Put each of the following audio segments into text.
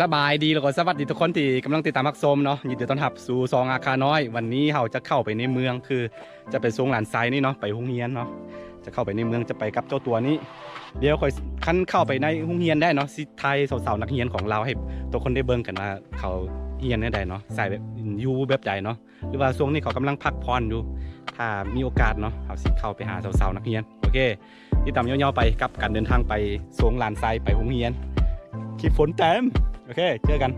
ສະບາຍດີ ແລ້ວກໍສະຫວັດດີທຸກຄົນທີ່ກຳລັງຕິດຕາມຮັບຊົມເນາະ, ຍິນດີຕ້ອນຮັບສູ່ຊ່ອງອາຄານ້ອຍ. ວັນນີ້ເຮົາຈະເຂົ້າໄປໃນເມືອງ ຄືຈະໄປສົ່ງຫຼານຊາຍນີ້ເນາະ ໄປໂຮງຮຽນເນາະ, ຈະເຂົ້າໄປໃນເມືອງ ຈະໄປກັບເຈົ້າຕົວນີ້. ດຽວຂ້ອຍ ຄັນເຂົ້າໄປໃນໂຮງຮຽນໄດ້ເນາະ ຊິຖ່າຍສາວໆນັກຮຽນຂອງລາວໃຫ້ທຸກຄົນໄດ້ເບິ່ງກັນວ່າເຂົາຮຽນແນວໃດເນາະ, ສາຍແບບ ຢູ່ແບບໃດເນາະ ຫຼືວ່າຊ່ວງນີ້ເຂົາກຳລັງພັກຜ່ອນຢູ່. ຖ້າມີໂອກາດເນາະ ເຮົາຊິເຂົ້າໄປຫາສາວໆນັກຮຽນ. ໂອເຄ ຕິດຕາມຍາວໆໄປກັບການເດີນທາງໄປສົ່ງຫຼານຊາຍໄປໂຮງຮຽນ. ຄລິບຝົນແຕ້ມ. ໂອເຄ ເຈີກັນ.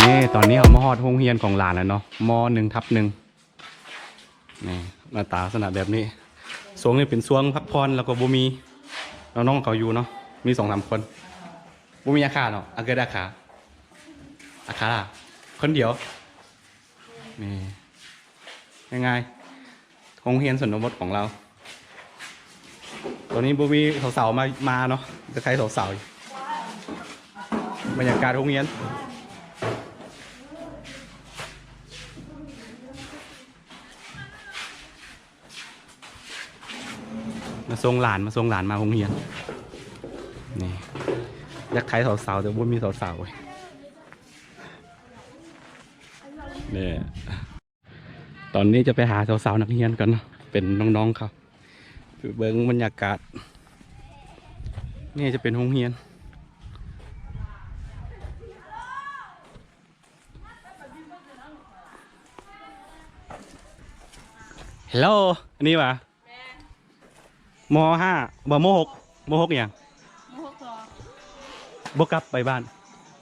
ນີ້ ຕອນນີ້ເຮົາມາຮອດໂຮງຮຽນຂອງຫຼານແລ້ວເນາະ ມໍໜຶ່ງທັບໜຶ່ງ. ນີ້ໜ້າຕາລັກສະນະແບບນີ້. ຊ່ວງນີ້ເປັນຊ່ວງພັກຜ່ອນ ແລ້ວກໍບໍ່ມີນ້ອງໆເຂົາຢູ່ເນາະ, ມີສອງສາມຄົນ. ບໍ່ມີອາຄາເນາະ, ອາເກີດອາຄາ ອາຄາລາ ຄົນດຽວ. ນີ້ ງ່າຍໆ ໂຮງຮຽນຊົນນະບົດຂອງລາວ. ຕອນນີ້ບໍ່ມີສາວໆມາ ມາເນາະ, ຈະໃຄ່ສາວໆຢູ່. ບັນຍາກາດໂຮງຮຽນ. ມາສົ່ງຫຼານ ມາສົ່ງຫຼານມາໂຮງຮຽນ. ນີ້ ຢາກໄຂ່ສາວໆ ແຕ່ບໍ່ມີສາວໆເວີຍ. ນີ້ ຕອນນີ້ຈະໄປຫາສາວໆນັກຮຽນກ່ອນເນາະ, ເປັນນ້ອງໆເຂົາ. ໄປເບິ່ງບັນຍາກາດ. ນີ້ຈະເປັນໂຮງຮຽນ. ເຮລໂລ ອັນນີ້ຫວາ? ແມ່ນ ມໍຫ້າ ບໍ່ ມໍຫົກ ມໍຫົກຫຍັງ? ມໍຫົກ ບໍ່ກັບໄປບ້ານ?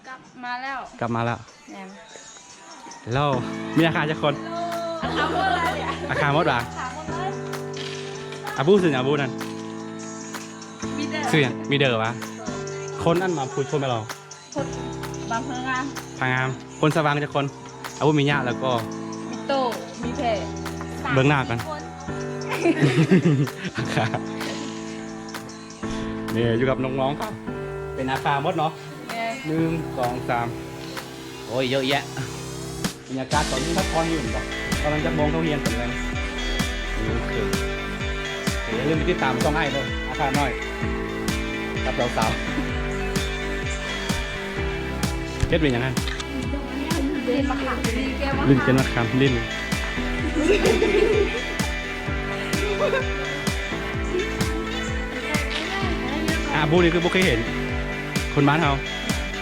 ກັບມາແລ້ວ ກັບມາແລ້ວ. ແມ່ນ ເຮລໂລ ມີອາຄາຈັກຄົນ? ອາຄາໝົດ ອາຄາໝົດຫວາ? ອາຄາໝົດເລີຍ. ອາບູຊື່ຫຍັງ? ອາບູນັ້ນ ມີເດີ ຊື່ຫຍັງ? ມີເດີຫວາ? ຄົນອັນມາພູຊົນແມ່ນເຮົາ ຄົນບາງພະງາມ ພະງາມ. ຄົນສະຫວ່າງຈັກຄົນ? ອາບຸ ມີຍະ ແລ້ວກໍ ມີໂຕ ມີແພ. ເບິ່ງໜ້າກັນ. ອາຄາ ນີ້ ຢູ່ກັບນ້ອງໆເຂົາ ເປັນອາຄາໝົດເນາະ. ແມ່ນ ໜຶ່ງ ສອງ ສາມ ໂອ້ຍ ເຍອະແຍະ. ບັນຍາກາດຕອນນີ້ພັກຜ່ອນຢູ່ເຫັນບໍ່? ກຳລັງຈະມອງເຂົ້າຮຽນກັນແລ້ວ. ໂອເຄ ຢ່າລືມໄປຕິດຕາມຊ່ອງອ້າຍເດີ ອາຄານ້ອຍ ກັບສາວໆ. ເຮັດເປັນຫຍັງຫັ້ນ? ຫຼິ້ນມະຂາມ ຫຼິ້ນແກ່ນມະຂາມ ຫຼິ້ນ. ອາບູນີ້ຄືບໍ່ເຄີຍເຫັນ ຄົນບ້ານເຮົາ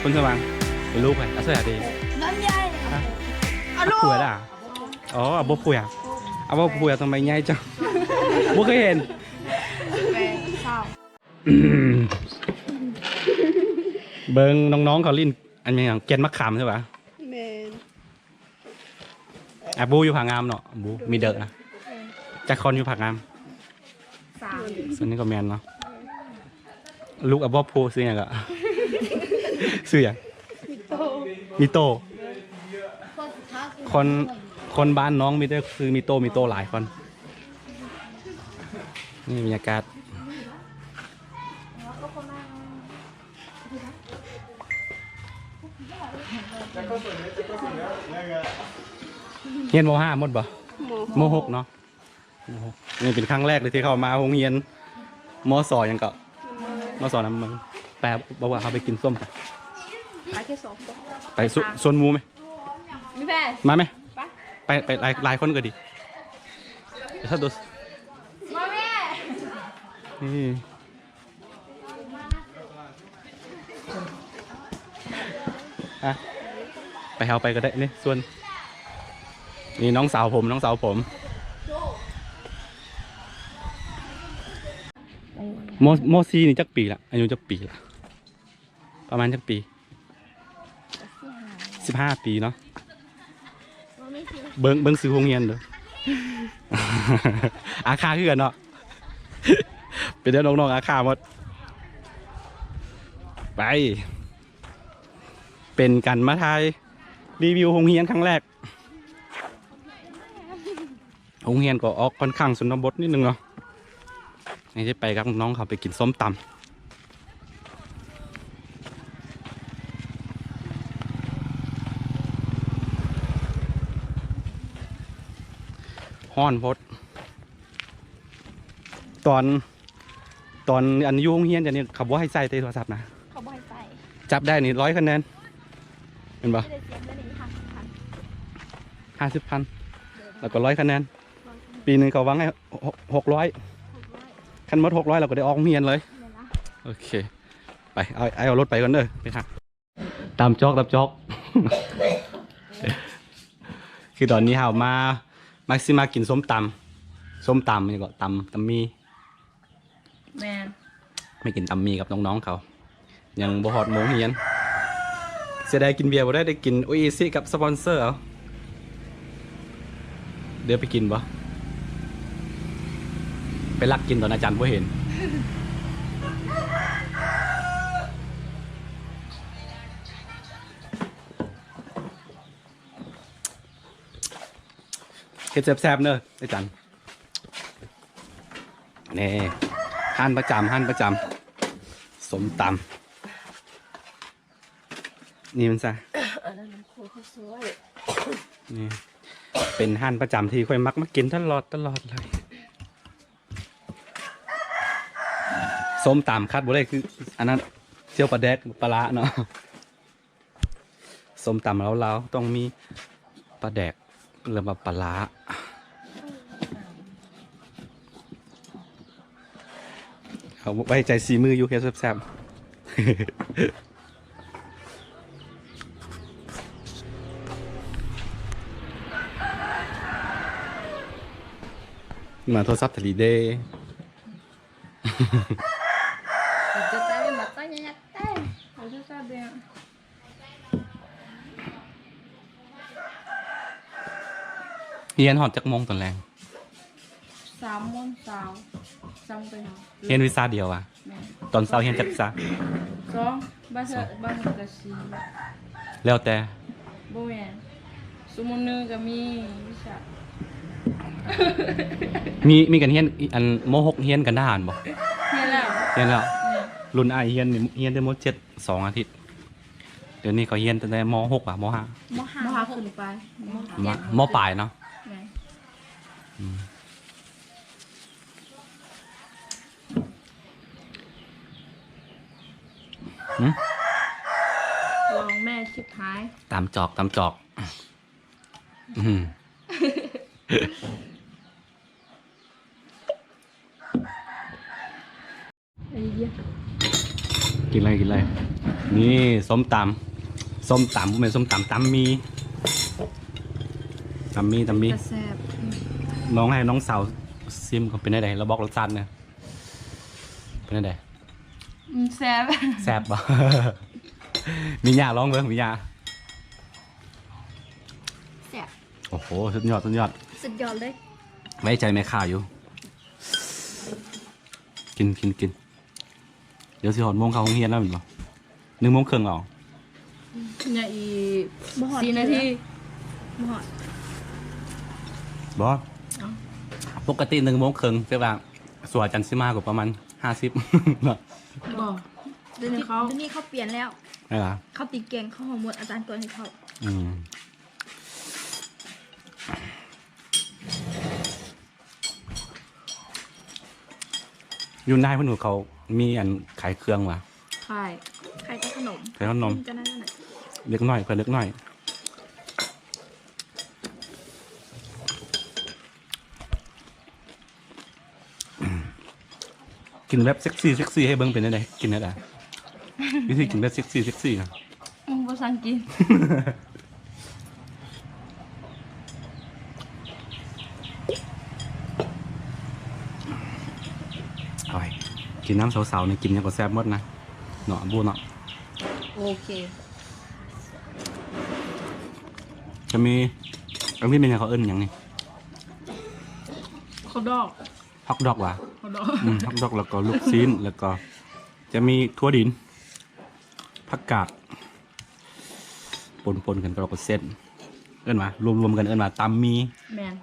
ຄົນສະຫວ່າງ ເປັນລູກໃຜ? ອາສະຍາຕີ ນ້ອງໃຫຍ່ ອາລູກ ອາບົວດາ. ອໍ ອາບົວດາ ອາບົວດາ ທຳໄມໃຫຍ່ຈັງ? ບໍ່ເຄີຍເຫັນ. ເບິ່ງນ້ອງໆເຂົາຫຼິ້ນ ອັນຫຍັງ ແກ່ນມະຂາມໃຊ່ປະ? ແມ່ນ. ອາບູຢູ່ຜາງາມເນາະ ອາບູມີເດີນະ. ຈັກຄົນຢູ່ຜາງາມ? ສາມ. ສ່ວນນີ້ກໍແມ່ນເນາະ. ລູກອາບອບໂພ ຊື່ຫຍັງກະ? ຊື່ຫຍັງ? ມີໂຕ ມີໂຕ. ຄົນ ຄົນບ້ານນ້ອງມີແຕ່ຊື່ມີໂຕ ມີໂຕຫຼາຍຄົນ. ນີ້ບັນຍາກາດ ຮຽນມໍຫ້າໝົດບໍ່? ມໍຫົກ ມໍຫົກເນາະ. ນີ້ເປັນຄັ້ງແລກເລີຍທີ່ເຂົ້າມາໂຮງຮຽນ ມສ ຫຍັງເກາະ ມສ ນຳເມືອງ. ໄປ ບອກວ່າເຮົາໄປກິນສົ້ມ ໄປ ໄປແຄ່ສອງຄົນ ໄປ ໄປສາມ ຊວນໝູ່ໄໝ? ມີແຟນ ມາໄໝ? ໄປ ໄປ ໄປຫຼາຍ ຫຼາຍຄົນກໍດີ. ມາແມ່ ນີ້ ອ່ະ ໄປ ເຮົາໄປກໍໄດ້ ນີ້ ສ່ວນ ນີ້ນ້ອງສາວຜົມ ນ້ອງສາວຜົມ. ມ ມ.ສີ່ ນີ້ຈັກປີລະ? ອາຍຸຈັກປີລະ? ປະມານຈັກປີ? ສິບຫ້າປີເນາະ. ເບິ່ງ ເບິ່ງຊື່ໂຮງຮຽນເດີ້. ອາຄາຄືກັນເນາະ. ເປັນແນວນ້ອງໆອາຄາໝົດ. ໄປ ເປັນການມາຖ່າຍຣີວິວໂຮງຮຽນຄັ້ງແລກ. ໂຮງຮຽນກໍອອກຂ້ອນຂ້າງຊົນນະບົດນິດໜຶ່ງເນາະ. ນີ້ຈະໄປກັບນ້ອງເຂົາໄປກິນສົ້ມຕຳ. ຮ້ອນໂພດ. ຕອນ ຕອນອັນຢູ່ໂຮງຮຽນຈັ່ງນີ້ ເຂົາບໍ່ໃຫ້ໃຊ້ເດ້ໂທລະສັບນະ. ເຂົາບໍ່ໃຫ້ໃຊ້. ຈັບໄດ້ນີ້ຮ້ອຍຄະແນນ ແມ່ນບໍ່? ຊິໄດ້ເສຍເງິນອີກຫ້າສິບພັນ ຫ້າສິບພັນ ແລ້ວກໍຮ້ອຍຄະແນນ. ປີໜຶ່ງເຂົາວາງໃຫ້ຫົກ ຫົກຮ້ອຍ ຫົກຮ້ອຍ ຄັນໝົດຫົກຮ້ອຍ ເຮົາກໍໄດ້ອອກໂຮງຮຽນເລີຍ. ແມ່ນລະ. ໂອເຄ ໄປ ເອົາ ອ້າຍເອົາລົດໄປກ່ອນເດີ້ ໄປຫາ ຕຳຈອກ ຕຳຈອກ. ຄືຕອນນີ້ເຮົາມາ ມາ ຊິມາກິນສົ້ມຕຳ ສົ້ມຕຳຫຍັງເກາະ ຕຳ ຕຳໝີ່. ແມ່ນ ໄປກິນຕຳໝີ່ກັບນ້ອງໆເຂົາ ຍັງບໍ່ຮອດໂມງຮຽນ. ເສຍດາຍກິນເບຍບໍ່ໄດ້ ໄດ້ກິນໂອອິຊິກັບສະປອນເຊີເອົາ. ເດີ ໄປກິນບໍ່? ໄປລັກກິນຕອນອາຈານບໍ່ເຫັນ. ເຮັດແຊບໆເດີອາຈານ. ນີ້ ຮ້ານປະຈຳ ຮ້ານປະຈຳ ສົ້ມຕຳ. ນີ້ມັນຊະ ອັນນັ້ນນ້ຳໂຄກເຂົ້າສວຍ. ນີ້ເປັນຮ້ານປະຈຳທີ່ຂ້ອຍມັກມາກິນຕະຫຼອດ ຕະຫຼອດເລີຍ. ສົ້ມຕຳຂາດບໍ່ໄດ້ຄືອັນນັ້ນ ເຈີ່ວປາແດກ ປາຫຼ້າເນາະ. ສົ້ມຕຳລາວໆ ຕ້ອງມີປາແດກ ຫຼືວ່າປາຫຼ້າ. ເອົາໄວ້ໃຈສີມືຢູ່ ເຮັດແຊບໆ. ມາໂທລະສັບທະລີເດ. ຮຽນຮອດຈັກໂມງຕອນແລງ? ສາມໂມງຊາວ ຊາວໂມງໄປນອນ. ຮຽນວິຊາດຽວຫວາ? ແມ່ນ. ຕອນເຊົ້າຮຽນຈັກວິຊາ? ສອງ ບາງເທື່ອ ສອງ ບາງມື້ກະສີ່. ແລ້ວແຕ່? ບໍ່ແມ່ນ ຊົ່ວໂມງໜຶ່ງກະມີວິຊາ. ມີ ມີການຮຽນ ອັນ ມໍຫົກຮຽນກັນທະຫານບໍ່? ຮຽນແລ້ວ ຮຽນແລ້ວ. ແມ່ນ. ລຸ້ນອ້າຍຮຽນນີ້ ຮຽນໄດ້ມໍເຈັດ ສອງອາທິດ. ດຽວນີ້ເຂົາຮຽນຕັ້ງແຕ່ມໍຫົກຫວາ ມໍຫ້າ? ມໍຫ້າ ມໍຫ້າຂຶ້ນໄປ ມໍ ມໍປາຍເນາະ. ແມ່ນ. ອືມ ຫື? ລອງແມ່ຊິບຫາຍ ຕຳຈອກ ຕຳຈອກ. ອືມ. ກິນເລີຍ ກິນເລີຍ. ນີ້ ສົ້ມຕຳ ສົ້ມຕຳ ບໍ່ແມ່ນສົ້ມຕຳ ຕຳໝີ່ ຕຳໝີ່ ຕຳໝີ່. ແຊບ. ອືມ ລອງໃຫ້ນ້ອງສາວຊິມກ່ອນ ເປັນແນວໃດ? ລາວບອກລົດຊາດແດ່. ເປັນແນວໃດ? ອືມ ແຊບ. ແຊບບໍ່? ມີຫຍ້າລອງເບິ່ງ ມີຫຍ້າ. ແຊບ. ໂອ້ໂຫ ສຸດຍອດ ສຸດຍອດ ສຸດຍອດເລີຍ. ໄວ້ໃຈແມ່ຄ້າຢູ່. ກິນ ກິນ ກິນ. ດຽວຊິຮອດໂມງເຂົ້າໂຮງຮຽນແລ້ວແມ່ນບໍ່? ໜຶ່ງໂມງເຄິ່ງແລ້ວ. ຍັງອີກ ບໍ່ຮອດ ສີ່ນາທີ. ບໍ່ຮອດ. ບໍ່. ເອົ້າ ປົກກະຕິໜຶ່ງໂມງເຄິ່ງ ແຕ່ວ່າສວຍຈັນຊິມາກໍປະມານຫ້າສິບເນາະ. ບໍ່ ດຽວນີ້ເຂົາ ດຽວນີ້ເຂົາປ່ຽນແລ້ວ. ເອີ ເຂົາຕິດແກງ ເຂົາຮອດໝົດ ອາຈານກວດໃຫ້ເຂົາ. ອືມ. ອືມ. ຢູ່ນາຍເພິ່ນເຂົາມີອັນຂາຍເຄື່ອງຫວາ? ຂາຍ ຂາຍແຕ່ຂະໜົມ ຂາຍຂະໜົມ ຈະນັ້ນແຫຼະ ເລັກນ້ອຍ ເພື່ອເລັກນ້ອຍ. ກິນແບບເຊັກຊີ ເຊັກຊີໃຫ້ເບິ່ງເປັນຈັ່ງໃດ? ກິນແນວໃດ? ວິທີກິນແບບເຊັກຊີ ເຊັກຊີນະ. ອືມ ບໍ່ສັ່ງກິນ. ໂອ້ຍ ກິນນຳສາວໆນີ້ ກິນຫຍັງກໍແຊບໝົດນະ ເນາະ ບູເນາະ. ໂອເຄ ຈະມີ ອັນນີ້ແມ່ນຫຍັງ ເຂົາເອີ້ນຫຍັງນີ້? ຮອດດອກ ຮອດດອກຫວາ? ຮອດດອກ ອືມ ຮອດດອກ ແລ້ວກໍລູກຊີ້ນ ແລ້ວກໍຈະມີຖົ່ວດິນ ຜັກກາດ ປົນໆກັນ ແລ້ວກໍເສັ້ນ ເອີ້ນວ່າ ລວມໆກັນເອີ້ນວ່າຕຳໝີ່. ແມ່ນ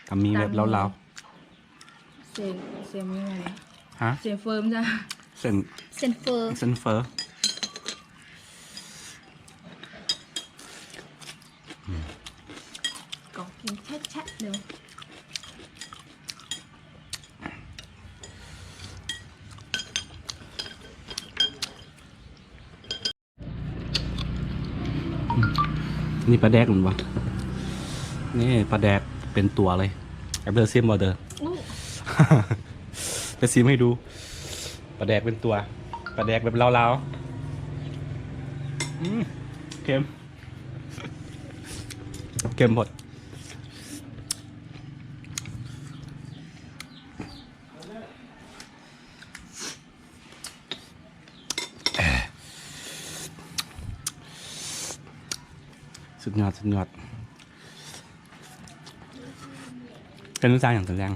ຕຳໝີ່ແບບລາວໆ. ເສັ້ນ ເສັ້ນຍັງໄງນະ? ຮະ? ເສັ້ນເຟີມຈ້ະ ເສັ້ນ ເສັ້ນເຟີ ເສັ້ນເຟີ. ອືມ ກໍກິນແຊະໆເດີ. ນີ້ປາແດກແມ່ນບໍ່? ນີ້ປາແດກເປັນຕົວເລີຍ. ເດີ ຊິມບໍ່ເດີ? ອື ຈະຊິມໃຫ້ດູ. ປາແດກເປັນຕົວ ປາແດກແບບລາວໆ. ອືມ ເຄັມ ເຄັມໂພດ. ສຸດຍອດ ສຸດຍອດ. ເປັນພາສາຫຍັງ?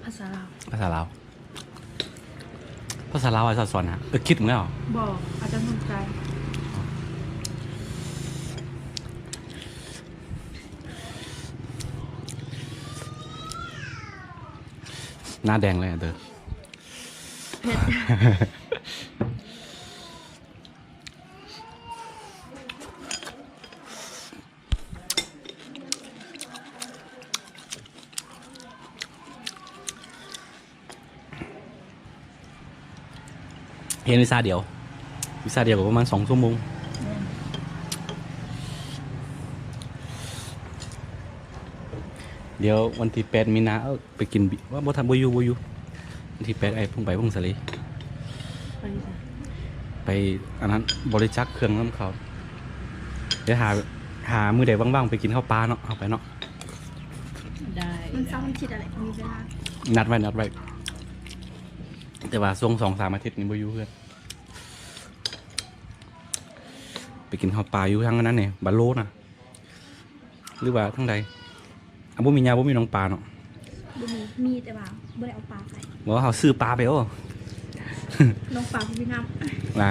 ພາສາລາວ ພາສາລາວ. ພາສາລາວອາຈານສອນນະ? ເອີ ຄິດເບິ່ງແລ້ວ. ບໍ່ ອາຈານສົນໃຈ. ໜ້າແດງເລີຍເດີ. ເຜັດ. ຮຽນວິຊາດຽວ ວິຊາດຽວກໍປະມານສອງຊົ່ວໂມງ. ແມ່ນ. ດຽວວັນທີແປດມີນາ ເອີ ໄປກິນບີ ວ່າບໍ່ທັນ ບໍ່ຢູ່ ບໍ່ຢູ່. ວັນທີແປດ ໄອ້ ເພິ່ງໄປ ເພິ່ງສາລີ ໄປໃສ? ໄປອັນນັ້ນ ບໍລິຈາກເຄື່ອງນຳເຂົາ. ດຽວຫາ ຫາມື້ໃດວ່າງໆ ໄປກິນເຂົ້າປ່າເນາະ ເຮົາໄປເນາະ. ໄດ້ ວັນເສົາ ວັນອາທິດ ອັນນີ້ມີເວລາ. ນັດໄວ້ ນັດໄວ້ ແຕ່ວ່າຊ່ວງສອງສາມອາທິດນີ້ບໍ່ຢູ່ເຮືອນ. ໄປກິນເຂົ້າປ່າຢູ່ທາງອັນນັ້ນນີ້ ບາໂລນະ ຫຼືວ່າທາງໃດ? ອ່າ ບໍ່ມີຫຍ້າ ບໍ່ມີໜອງປາເນາະ. ບໍ່ມີ ມີແຕ່ວ່າບໍ່ໄດ້ເອົາປາໄປ. ບໍ່ ເຮົາຊື້ປາໄປ. ໂອ້ ໜອງປາບໍ່ມີນ້ຳ. ນະ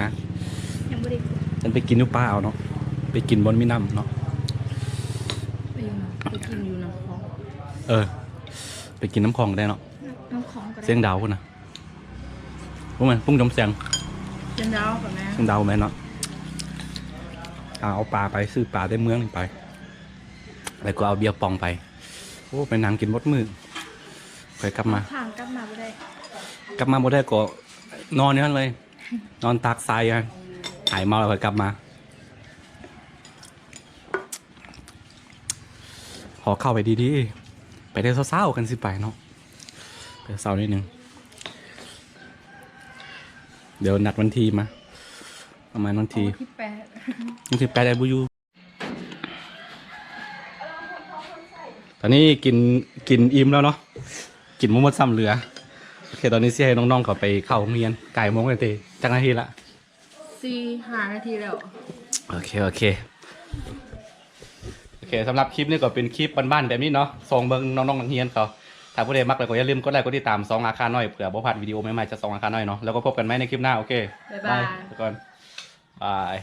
ຍັງບໍ່ໄດ້ ມັນໄປກິນຢູ່ປ່າເອົາເນາະ ໄປກິນບ່ອນມີນ້ຳເນາະ. ໄປຢູ່ນະ ໄປກິນຢູ່ນ້ຳຂອງ. ເອີ ໄປກິນນ້ຳຂອງກໍໄດ້ເນາະ. ນ້ຳຂອງກໍໄດ້ ຊຽງດາວພຸ້ນນະ. ບໍ່ແມ່ນ ປຸ້ງຈອມແສງ ຊຽງດາວກໍແມ່ນ ຊຽງດາວແມ່ນເນາະ. ອ່າ ເອົາປາໄປ ຊື້ປາແຕ່ເມືອງນີ້ໄປ ແລ້ວກໍເອົາເບຍປອງໄປ. ໂອ້ ໄປນັ່ງກິນໝົດມື້ ຄ່ອຍກັບມາ. ທາງກັບມາບໍ່ໄດ້ ກັບມາບໍ່ໄດ້ກໍນອນຢູ່ຫັ້ນເລີຍ ນອນຕາກຊາຍ ຫາຍເມົາແລ້ວຄ່ອຍກັບມາ. ຂໍເຂົ້າໄປດີໆ ໄປແຕ່ເຊົ້າໆ ຄັນຊິໄປເນາະ ໄປເຊົ້າໜ້ອຍໜຶ່ງ. ດຽວນັດວັນທີມາ ປະມານວັນທີ ວັນທີແປດ ວັນທີແປດ ໄອ້ບໍ່ຢູ່. ຕອນນີ້ກິນ ກິນອີ່ມແລ້ວເນາະ ກິນບໍ່ໝົດຊ້ຳເຫຼືອ. ໂອເຄ ຕອນນີ້ຊິໃຫ້ນ້ອງໆ ເຂົາໄປເຂົ້າໂຮງຮຽນ. ກາຍໂມງແລ້ວຕິ? ຈັກນາທີລະ? ສີ່ຫ້ານາທີແລ້ວ. ໂອເຄ ໂອເຄ ໂອເຄ ສຳລັບຄລິບນີ້ກໍເປັນຄລິບບ້ານໆ ແບບນີ້ເນາະ ສ່ອງເບິ່ງນ້ອງໆ ນັກຮຽນເຂົາ. ຖ້າຜູ້ໃດມັກແລ້ວກໍຢ່າລືມກົດໄລກົດຕິດຕາມຊ່ອງອາຄານ້ອຍ ເພື່ອບໍ່ພາດວິດີໂອໃໝ່ໆ ຈາກຊ່ອງອາຄານ້ອຍເນາະ. ແລ້ວກໍພົບກັນໃໝ່ໃນຄລິບໜ້າ. ໂອເຄ ບາຍບາຍ ບາຍ ທຸກຄົນ ບາຍ.